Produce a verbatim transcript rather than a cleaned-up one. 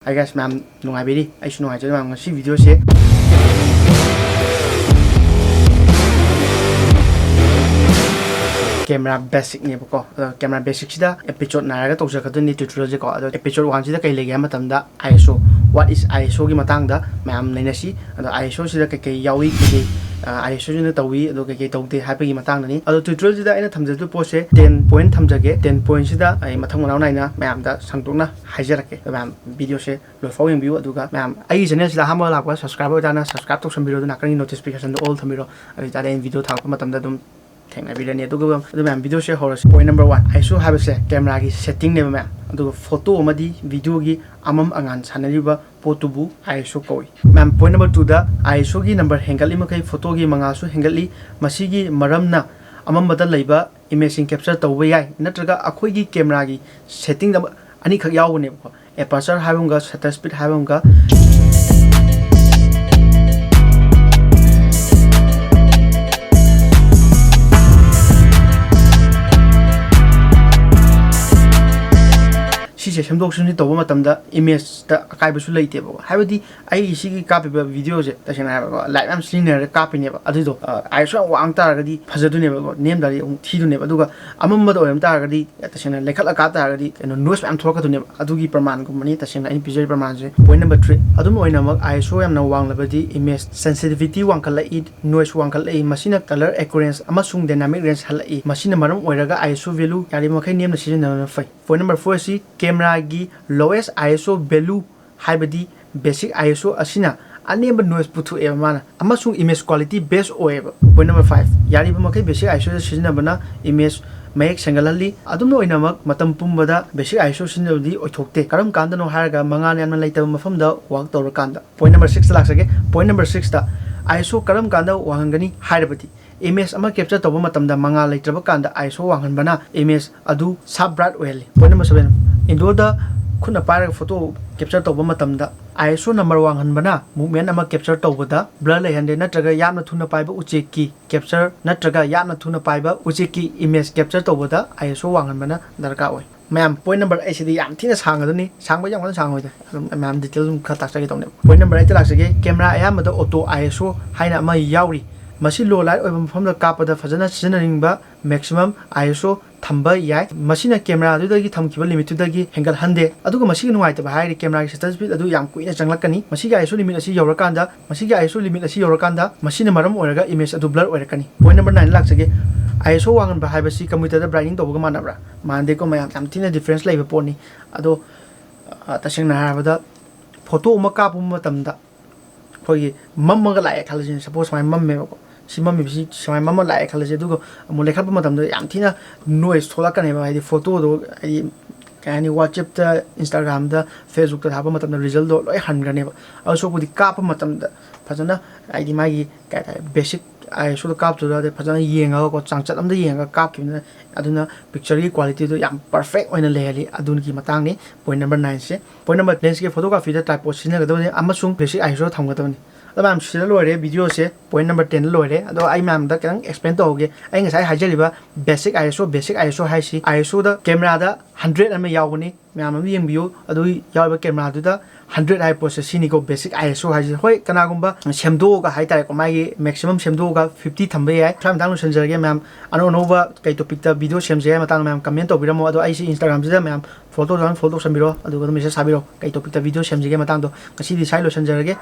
Hi guys, ꯃꯌꯥꯝ ꯅꯨꯡꯉꯥꯏꯕꯤꯔꯤ? ꯑꯩꯁꯨ ꯅꯨꯡꯉꯥꯏꯖꯩ ꯃꯌꯥꯝ꯫ ꯉꯁꯤ ꯚꯤꯗꯤꯑꯣꯁꯦ ꯀꯦꯃꯦꯔꯥ ꯕꯦꯁꯤꯛꯅꯦꯕꯀꯣ꯫ ꯑꯗꯣ ꯀꯦꯃꯦꯔꯥ ꯕꯦꯁꯤꯛꯁꯤꯗ ꯑꯦꯄꯤꯁꯣꯗ ꯅꯥꯏꯔꯒ ꯇꯧꯖꯔꯛꯀꯗꯣꯏꯅꯤ ꯇ꯭ꯌꯨꯇꯣꯔꯤꯌꯦꯜꯁꯦꯀꯣ꯫ ꯑꯗꯣ ꯑꯦꯄꯤꯁꯣꯗ ꯋꯥꯟꯁꯤꯗ ꯀꯩ ꯂꯩꯒꯦ ꯍꯥꯏꯕ ꯃꯇꯝꯗ, ISO, what is ISOꯒꯤ ꯃꯇꯥꯡꯗ ꯃꯌꯥꯝ ꯅꯩꯅꯁꯤ꯫ ꯑꯗꯣ ISOꯁꯤꯗ ꯀꯩꯀꯩ ꯌꯥꯎꯏ, ꯀꯩꯀꯩ ISOꯁꯤꯅ ꯇꯧꯏ, ꯑꯗꯣ ꯀꯩꯀꯩ ꯇꯧꯗꯦ ꯍꯥꯏꯕꯒꯤ ꯃꯇꯥꯡꯗꯅꯤ꯫ ꯑꯗꯣ ꯇ꯭ꯌꯨꯇꯣꯔꯤꯌꯦꯜꯁꯤꯗ ꯑꯩꯅ ꯊꯝꯖꯗꯣꯏ ꯄꯣꯠꯁꯦ ꯇꯦꯟ ꯄꯣꯏꯟ ꯊꯝꯖꯒꯦ꯫ ꯇꯦꯟ ꯄꯣꯏꯟꯁꯤꯗ ꯑꯩ ꯃꯊꯪ ꯃꯅꯥꯎ ꯅꯥꯏꯅ ꯃꯌꯥꯝꯗ ꯁꯟꯗꯣꯛꯅ ꯍꯥꯏꯖꯔꯛꯀꯦ꯫ ꯑꯗꯣ ꯃꯌꯥꯝ ꯚꯤꯗꯤꯑꯣꯁꯦ ꯂꯣꯏꯐꯥꯎ ꯌꯦꯡꯕꯤꯌꯨ꯫ ꯑꯗꯨꯒ ꯃꯌꯥꯝ ꯑꯩꯒꯤ ꯆꯦꯅꯦꯜꯁꯤꯗ ꯑꯍꯥꯟꯕ ꯂꯥꯛꯄ ꯁꯕꯁꯀ꯭ꯔꯥꯏꯕꯔ ꯑꯣꯏꯇꯥꯔꯅ ꯁꯕꯁꯀ꯭ꯔꯥꯏꯕ ꯇꯧꯁꯟꯕꯤꯔꯣ, ꯑꯗꯨ ꯅꯥꯀꯟꯒꯤ ꯅꯣꯇꯤꯐꯤꯀꯦꯁꯟꯗꯣ ꯑꯣꯜ ꯊꯝꯕꯤꯔꯣ꯫ ꯑꯗꯨ ꯑꯣꯏꯇꯥꯔꯗꯤ ꯑꯩꯅ ꯚꯤꯗꯤꯑꯣ ꯊꯥꯔꯛꯄ ꯃꯇꯝꯗ ꯑꯗꯨꯝ ꯊꯦꯡꯅꯕꯤꯔꯅꯤ꯫ ꯑꯗꯨꯒ ꯑꯗꯨ ꯃꯌꯥꯝ ꯚꯤꯗꯤꯑꯣꯁꯦ ꯍꯧꯔꯁꯤ꯫ ꯄꯣꯏꯟ ꯅꯝꯕꯔ ꯋꯥꯟ, ISO ꯍꯥꯏꯕꯁꯦ ꯀꯦꯃꯦꯔꯥꯒꯤ ꯁꯦꯠꯇꯤꯡꯅꯦꯕ ꯃꯌꯥꯝ꯫ ꯑꯗꯨꯒ ꯐꯣꯇꯣ ꯑꯃꯗꯤ ꯚꯤꯗꯤꯑꯣꯒꯤ ꯑꯃꯝ ꯑꯉꯥꯟ ꯁꯥꯟꯅꯔꯤꯕ ꯄꯣꯠꯇꯨꯕꯨ ISO ꯀꯧꯏ꯫ ꯃꯌꯥꯝ, ꯄꯣꯏꯟ ꯅꯝꯕꯔ ꯇꯨꯗ ISOꯒꯤ ꯅꯝꯕꯔ ꯍꯦꯟꯒꯠꯂꯤ ꯃꯈꯩ ꯐꯣꯇꯣꯒꯤ ꯃꯉꯥꯜꯁꯨ ꯍꯦꯟꯒꯠꯂꯤ꯫ ꯃꯁꯤꯒꯤ ꯃꯔꯝꯅ ꯑꯃꯝꯕꯗ ꯂꯩꯕ ꯏꯃꯦꯖꯁꯤꯡ ꯀꯦꯞꯆꯔ ꯇꯧꯕ ꯌꯥꯏ, ꯅꯠꯇ꯭ꯔꯒ ꯑꯩꯈꯣꯏꯒꯤ ꯀꯦꯃꯦꯔꯥꯒꯤ ꯁꯦꯠꯇꯤꯡꯗ ꯑꯅꯤꯈꯛ ꯌꯥꯎꯕꯅꯦꯕꯀꯣ, ꯑꯦꯄꯔꯆꯔ ꯍꯥꯏꯕ ꯑꯃꯒ ꯁꯇꯔ ꯁ꯭ꯄꯤꯠ ꯍꯥꯏꯕ ꯑꯃꯒ꯫ ꯁꯤꯁꯦ ꯁꯦꯝꯗꯣꯛ ꯁꯦꯝꯖꯤꯟ ꯇꯧꯕ ꯃꯇꯝꯗ ꯏꯃꯦꯖꯇ ꯑꯀꯥꯏꯕꯁꯨ ꯂꯩꯇꯦꯕꯀꯣ꯫ ꯍꯥꯏꯕꯗꯤ ꯑꯩ ꯁꯤꯒꯤ ꯀꯥꯞꯄꯤꯕ ꯚꯤꯗꯤꯑꯣꯁꯦ ꯇꯁꯦꯡꯅ ꯍꯥꯏꯔꯕ ꯂꯥꯏꯠ ꯌꯥꯝ ꯁꯤꯖꯤꯟꯅꯔꯒ ꯀꯥꯞꯄꯤꯅꯦꯕ꯫ ꯑꯗꯨꯗꯣ ISO ꯌꯥꯝ ꯋꯥꯡ ꯇꯥꯔꯒꯗꯤ ꯐꯖꯗꯣꯏꯅꯦꯕꯀꯣ, ꯅꯦꯝ ꯇꯥꯔꯗꯤ ꯑꯃꯨꯛ ꯊꯤꯗꯣꯏꯅꯦꯕ꯫ ꯑꯗꯨꯒ ꯑꯃꯝꯕꯗ ꯑꯣꯏꯔꯝ ꯇꯥꯔꯒꯗꯤ, ꯇꯁꯦꯡꯅ ꯂꯩꯈꯠꯂ ꯀꯥꯞ ꯇꯥꯔꯒꯗꯤ ꯀꯩꯅꯣ, ꯅꯣꯏꯁ ꯃꯌꯥꯝ ꯊꯣꯛꯂꯛꯀꯗꯣꯏꯅꯦꯕ꯫ ꯑꯗꯨꯒꯤ ꯄ꯭ꯔꯃꯥꯟꯒꯨꯝꯕꯅꯤ ꯇꯁꯦꯡꯅ ꯑꯩꯅ ꯄꯤꯖꯔꯤ ꯄ꯭ꯔꯃꯥꯟꯁꯦ꯫ ꯄꯣꯏꯟ ꯅꯝꯕꯔ ꯊ꯭ꯔꯤ, ꯑꯗꯨꯝ ꯑꯣꯏꯅꯃꯛ ISO ꯌꯥꯝꯅ ꯋꯥꯡꯂꯕꯗꯤ ꯏꯃꯦꯖ ꯁꯦꯟꯁꯤꯇꯤꯚꯤꯇꯤ ꯋꯥꯡꯈꯠꯂꯛꯏ, ꯅꯣꯏꯁ ꯋꯥꯡꯈꯠꯂꯛꯏ, ꯃꯁꯤꯅ ꯀꯂꯔ ꯑꯦꯀꯨꯔꯦꯟꯁ ꯑꯃꯁꯨꯡ ꯗꯥꯏꯅꯥꯃꯤꯛ ꯔꯦꯟꯖ ꯍꯜꯂꯛꯏ꯫ ꯃꯁꯤꯅ ꯃꯔꯝ ꯑꯣꯏꯔꯒ ISO ꯚꯦꯂꯨ ꯌꯥꯔꯤꯕꯃꯈꯩ ꯅꯦꯝꯅ ꯁꯤꯖꯤꯟꯅꯕꯅ ꯐꯩ꯫ ꯄꯣꯏꯟ ꯅꯝꯕꯔ ꯐꯣꯔ ꯑꯁꯤ ꯀꯦꯃꯦꯔꯥꯒꯤ ꯂꯣꯋꯦꯁ ISO ꯚꯦꯂꯨ, ꯍꯥꯏꯕꯗꯤ ꯕꯦꯁꯤꯛ ISO ꯑꯁꯤꯅ ꯑꯅꯦꯝꯕ ꯅꯣꯏꯁ ꯄꯨꯊꯣꯛꯑꯦꯕ ꯃꯥꯅ, ꯑꯃꯁꯨꯡ ꯏꯃꯦꯖ ꯀ꯭ꯋꯥꯂꯤꯇꯤ ꯕꯦꯁ ꯑꯣꯏꯌꯦꯕ꯫ ꯄꯣꯏꯟ ꯅꯝꯕꯔ ꯐꯥꯏꯚ, ꯌꯥꯔꯤꯕ ꯃꯈꯩ ꯕꯦꯁꯤꯛ ISO ꯁꯤꯖꯤꯟꯅꯕꯅ ꯏꯃꯦꯖ ꯃꯌꯦꯛ ꯁꯦꯡꯒꯠꯍꯜꯂꯤ꯫ ꯑꯗꯨꯝꯅ ꯑꯣꯏꯅꯃꯛ ꯃꯇꯝ ꯄꯨꯝꯕꯗ ꯕꯦꯁꯤꯛ ISO ꯁꯤꯖꯤꯟꯅꯕꯗꯤ ꯑꯣꯏꯊꯣꯛꯇꯦ꯫ ꯀꯔꯝ ꯀꯥꯟꯗꯅꯣ ꯍꯥꯏꯔꯒ ꯃꯉꯥꯜ ꯌꯥꯝꯅ ꯂꯩꯇꯕ ꯃꯐꯝꯗ ꯋꯥꯛ ꯇꯧꯔꯀꯥꯟꯗ꯫ ꯄꯣꯏꯟ ꯅꯝꯕꯔ ꯁꯤꯛꯁꯇ ꯂꯥꯛꯆꯒꯦ꯫ ꯄꯣꯏꯟ ꯅꯝꯕꯔ ꯁꯤꯛꯁꯇ ISO ꯀꯔꯝ ꯀꯥꯟꯗ ꯋꯥꯡꯍꯟꯒꯅꯤ ꯍꯥꯏꯔꯕꯗꯤ, ꯏꯃꯦꯖ ꯑꯃ ꯀꯦꯞꯆꯔ ꯇꯧꯕ ꯃꯇꯝꯗ ꯃꯉꯥꯜ ꯂꯩꯇ꯭ꯔꯕ ꯀꯥꯟꯗ ISO ꯋꯥꯡꯍꯟꯕꯅ ꯏꯃꯦꯖ ꯑꯗꯨ ꯁꯥꯔꯞ ꯕ꯭ꯔꯥꯏꯠ ꯑꯣꯏꯍꯜꯂꯤ꯫ ꯄꯣꯏꯟ ꯅꯝꯕꯔ ꯁꯚꯦꯟ, ꯏꯟꯗꯣꯔꯗ ꯈꯨꯠꯅ ꯄꯥꯏꯔꯒ ꯐꯣꯇꯣ ꯀꯦꯞꯆꯔ ꯇꯧꯕ ꯃꯇꯝꯗ ISO ꯅꯝꯕꯔ ꯋꯥꯡꯍꯟꯕꯅ ꯃꯨꯚꯃꯦꯟ ꯑꯃ ꯀꯦꯞꯆꯔ ꯇꯧꯕꯗ ꯕ꯭ꯂꯔ ꯂꯩꯍꯟꯗꯦ, ꯅꯠꯇ꯭ꯔꯒ ꯌꯥꯝꯅ ꯊꯨꯅ ꯄꯥꯏꯕ ꯎꯆꯦꯛꯀꯤ ꯀꯦꯞꯆꯔ, ꯅꯠꯇ꯭ꯔꯒ ꯌꯥꯝꯅ ꯊꯨꯅ ꯄꯥꯏꯕ ꯎꯆꯦꯛꯀꯤ ꯏꯃꯦꯖ ꯀꯦꯞꯆꯔ ꯇꯧꯕꯗ ISO ꯋꯥꯡꯍꯟꯕꯅ ꯗꯔꯀꯥꯔ ꯑꯣꯏ꯫ ꯃꯌꯥꯝ, point number eight ꯁꯤꯗꯤ ꯌꯥꯝ ꯊꯤꯅ ꯁꯥꯡꯒꯗꯣꯏꯅꯤ, ꯁꯥꯡꯕ ꯌꯥꯝ ꯀꯟꯅ ꯁꯥꯡꯉꯣꯏꯗ, ꯑꯗꯨꯝ ꯃꯌꯥꯝ detail ꯑꯗꯨꯝ ꯈꯔ ꯇꯥꯛꯆꯒꯦ ꯇꯧꯅꯦꯕ꯫ Point number eight ꯇ ꯂꯥꯛꯆꯒꯦ꯫ Camera ꯑꯌꯥꯝꯕꯗ auto I S O ꯍꯥꯏꯅ ꯑꯃ ꯌꯥꯎꯔꯤ꯫ ꯃꯁꯤ low light ꯑꯣꯏꯕ ꯃꯐꯝꯗ ꯀꯥꯞꯄꯗ ꯐꯖꯅ ꯁꯤꯖꯤꯟꯅꯅꯤꯡꯕ maximum I S O ꯊꯝꯕ ꯌꯥꯏ꯫ ꯃꯁꯤꯅ camera ꯗꯨꯗꯒꯤ ꯊꯝꯈꯤꯕ limit ꯇꯨꯗꯒꯤ ꯍꯦꯟꯒꯠꯍꯟꯗꯦ꯫ ꯑꯗꯨꯒ ꯃꯁꯤꯒꯤ ꯅꯨꯡꯉꯥꯏꯇꯕ ꯍꯥꯏꯔꯗꯤ camera ꯒꯤ shutter speed ꯑꯗꯨ ꯌꯥꯝ ꯀꯨꯏꯅ ꯆꯪꯂꯛꯀꯅꯤ꯫ ꯃꯁꯤꯒꯤ I S O limit ꯑꯁꯤ ꯌꯧꯔꯀꯥꯟꯗ, ꯃꯁꯤꯒꯤ I S O limit ꯑꯁꯤ ꯌꯧꯔꯀꯥꯟꯗ, ꯃꯁꯤꯅ ꯃꯔꯝ ꯑꯣꯏꯔꯒ image ꯑꯗꯨ blur ꯑꯣꯏꯔꯛꯀꯅꯤ꯫ Point number nine ꯂꯥꯛꯆꯒꯦ꯫ I S O ꯋꯥꯡꯍꯟꯕ ꯍꯥꯏꯕꯁꯤ computer ꯗ brightening ꯇꯧꯕꯒ ꯃꯥꯟꯅꯕ꯭ꯔꯥ? ꯃꯥꯟꯅꯗꯦꯀꯣ ꯃꯌꯥꯝ, ꯌꯥꯝ ꯊꯤꯅ difference ꯂꯩꯕ ꯄꯣꯠꯅꯤ꯫ ꯑꯗꯣ, ꯑ, ꯇꯁꯦꯡꯅ ꯍꯥꯏꯔꯕꯗ, photo ꯑꯃ ꯀꯥꯞꯄ ꯃꯇꯝꯗ ꯑꯩꯈꯣꯏꯒꯤ ꯃꯝꯃꯒ ꯂꯥꯛꯑꯦ ꯈꯜꯂꯁꯤꯅꯦ, suppose ꯁꯨꯃꯥꯏꯅ ꯃꯝꯃꯦꯕꯀꯣ, ꯁꯤ ꯃꯝꯃꯤꯕꯁꯤ ꯁꯨꯃꯥꯏꯅ ꯃꯝꯃ ꯂꯥꯛꯑꯦ ꯈꯜꯂꯁꯤ, ꯑꯗꯨꯒ ꯑꯃꯨꯛ ꯂꯩꯈꯠꯄ ꯃꯇꯝꯗ ꯌꯥꯝ ꯊꯤꯅ noise ꯊꯣꯛꯂꯛꯀꯅꯦꯕ, ꯍꯥꯏꯗꯤ photo ꯗꯣ, ꯍꯥꯏꯗꯤ, ꯀꯩ ꯍꯥꯏꯅꯤ, WhatsApp ꯇ, Instagram ꯗ, Facebook ꯇ ꯊꯥꯕ ꯃꯇꯝꯗ result ꯗꯣ ꯂꯣꯏ ꯍꯟꯈ꯭ꯔꯅꯦꯕ꯫ ꯑꯗꯨ ꯁꯔꯨꯛꯄꯨꯗꯤ ꯀꯥꯞꯄ ꯃꯇꯝꯗ ꯐꯖꯅ, ꯍꯥꯏꯗꯤ ꯃꯥꯒꯤ, ꯀꯩ ꯍꯥꯏꯇꯥꯔꯦ, basic I S O ꯗ ꯀꯥꯞꯇꯨꯗ ꯐꯖꯅ ꯌꯦꯡꯉꯒꯀꯣ, ꯆꯥꯡꯆꯠ ꯑꯃꯗ ꯌꯦꯡꯉꯒ ꯀꯥꯞꯈꯤꯕꯅꯤꯅ, ꯑꯗꯨꯅ picture ꯒꯤ quality ꯗꯣ ꯌꯥꯝ perfect ꯑꯣꯏꯅ ꯂꯩꯍꯜꯂꯤ꯫ ꯑꯗꯨꯒꯤ ꯃꯇꯥꯡꯅꯤ point number nine ꯁꯦ꯫ Point number ten ꯁꯤꯒꯤ photography ꯗ tripod ꯁꯤꯖꯤꯟꯅꯒꯗꯕꯅꯤ ꯑꯃꯁꯨꯡ basic I S O ꯊꯝꯒꯗꯕꯅꯤ꯫ ꯑꯗꯣ ꯃꯌꯥꯝ, ꯁꯤꯗ ꯂꯣꯏꯔꯦ video ꯁꯦ, point number ten ꯗ ꯂꯣꯏꯔꯦ꯫ ꯑꯗꯣ ꯑꯩ ꯃꯌꯥꯝꯗ ꯈꯤꯇꯪ explain ꯇꯧꯍꯧꯒꯦ꯫ ꯑꯩ ꯉꯁꯥꯏ ꯍꯥꯏꯖꯔꯤꯕ basic I S O, basic I S O ꯍꯥꯏꯁꯤ I S O the camera the hundred ꯑꯃ ꯌꯥꯎꯒꯅꯤ, ꯃꯌꯥꯝ ꯑꯃ ꯌꯦꯡꯕꯤꯌꯨ꯫ ꯑꯗꯨ ꯌꯥꯎꯔꯤꯕ camera ꯗꯨꯗ hundred ꯍꯥꯏꯕ ꯄꯣꯠꯁꯦ ꯁꯤꯅꯤꯀꯣ, basic I S O ꯍꯥꯏꯁꯦ꯫ ꯍꯣꯏ, ꯀꯅꯥꯒꯨꯝꯕ ꯁꯦꯝꯗꯣꯛꯑꯒ ꯍꯥꯏꯇꯥꯔꯦꯀꯣ, ꯃꯥꯒꯤ maximum ꯁꯦꯝꯗꯣꯛꯑꯒ fifty ꯊꯝꯕ ꯌꯥꯏ꯫ ꯁ꯭ꯋꯥꯏ ꯃꯇꯥꯡ ꯂꯣꯏꯁꯤꯟꯖꯔꯒꯦ ꯃꯌꯥꯝ꯫ ꯑꯅꯧ ꯑꯅꯧꯕ ꯀꯩ topic ꯇ video ꯁꯦꯝꯁꯦ ꯍꯥꯏꯕ ꯃꯇꯥꯡꯗ ꯃꯌꯥꯝ comment ꯇꯧꯕꯤꯔꯝꯃꯣ꯫ ꯑꯗꯣ ꯑꯩꯁꯤ Instagram ꯁꯤꯗ ꯃꯌꯥꯝ follow ꯇꯧꯗꯅ follow ꯇꯧꯁꯟꯕꯤꯔꯣ, ꯑꯗꯨꯒ ꯑꯗꯨꯝ message ꯊꯥꯕꯤꯔꯣ, ꯀꯩ topic ꯇ video ꯁꯦꯝꯁꯤꯒꯦ ꯃꯇꯥꯡꯗꯣ꯫ ꯉꯁꯤꯗꯤ ꯁ꯭ꯋꯥꯏ ꯂꯣꯏꯁꯤꯟꯖꯔꯒꯦ꯫